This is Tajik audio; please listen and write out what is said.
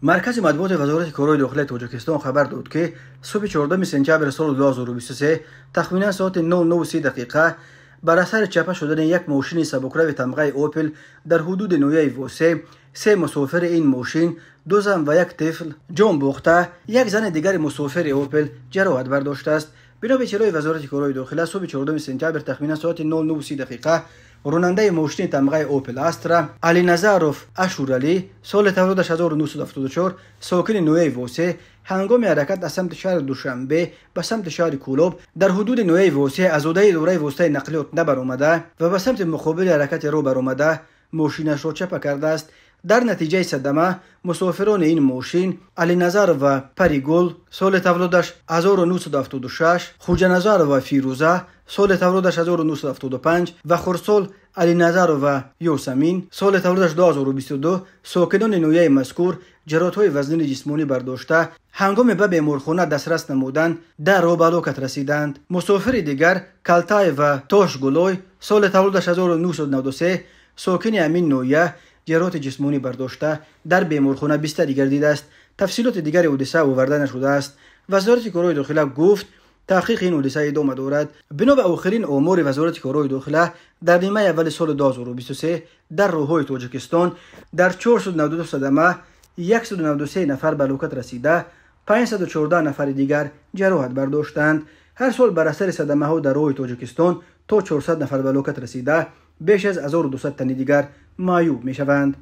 Маркази матбуоти Вазорати корҳои дохилаи Тоҷикистон хабар дод, ки субҳи 14 сентябри соли 2023 тахминан соати 09:30 дақиқа бар асари чапа шудани як мошини сабукрави тамғаи «Опел» дар ҳудуди ноҳияи Восе се мусофири ин мошин, ду зан ва як тифл, ҷон бохта, як зани дигари мусофири «Опел» ҷароҳат бардоштааст. Бино ба иттилои Вазорати корҳои дохила, субҳи 14 сентябр тахминан соати 09:30 дақиқа ронандаи мошини тамғаи «Опел Астра» Алиназаров Ашуралӣ, соли таваллудаш 1974, сокини ноҳияи Восе, ҳангоми ҳаракат аз самти шаҳри Душанбе ба самти шаҳри Кӯлоб дар ҳудуди ноҳияи Восе аз уҳдаи идораи воситаи нақлиёт набаромада ва ба самти муқобили ҳаракати роҳ баромада, мошинашро чапа кардааст. Дар натиҷаи садама мусофирони ин мошин Алиназарова Паригул, соли таваллудаш 1976, Хуҷаназарова Фирӯза, соли таваллудаш 1975, ва хурдсол Алиназарова Ёсамин, соли таваллудаш 2022, сокинони ноҳияи мазкур, ҷароҳатҳои вазнини ҷисмонӣ бардошта, ҳангоми ба беморхона дастрас намудан дар роҳ ба ҳалокат расиданд. Мусофири дигар Калтаева Тошгулой, соли таваллудаш 1993, сокини ҳамин ноҳия, ҷароҳати ҷисмонӣ бардошта, дар беморхона бистарӣ гардидааст. Тафсилоти дигари ҳодиса оварда нашудааст. Вазорати корҳои дохила гуфт, таҳқиқи ин ҳодиса идома дорад. Бино ба охирин омори Вазорати корҳои дохила, дар нимаи аввали соли 2023 дар роҳҳои Тоҷикистон дар 492 садама 193 нафар ба ҳалокат расида, 514 нафари дигар ҷароҳат бардоштанд. Ҳар сол бар асари садамаҳо дар роҳи Тоҷикистон то 400 нафар ба ҳалокат расида, беш аз 1200 тани дигар маъюб мешаванд.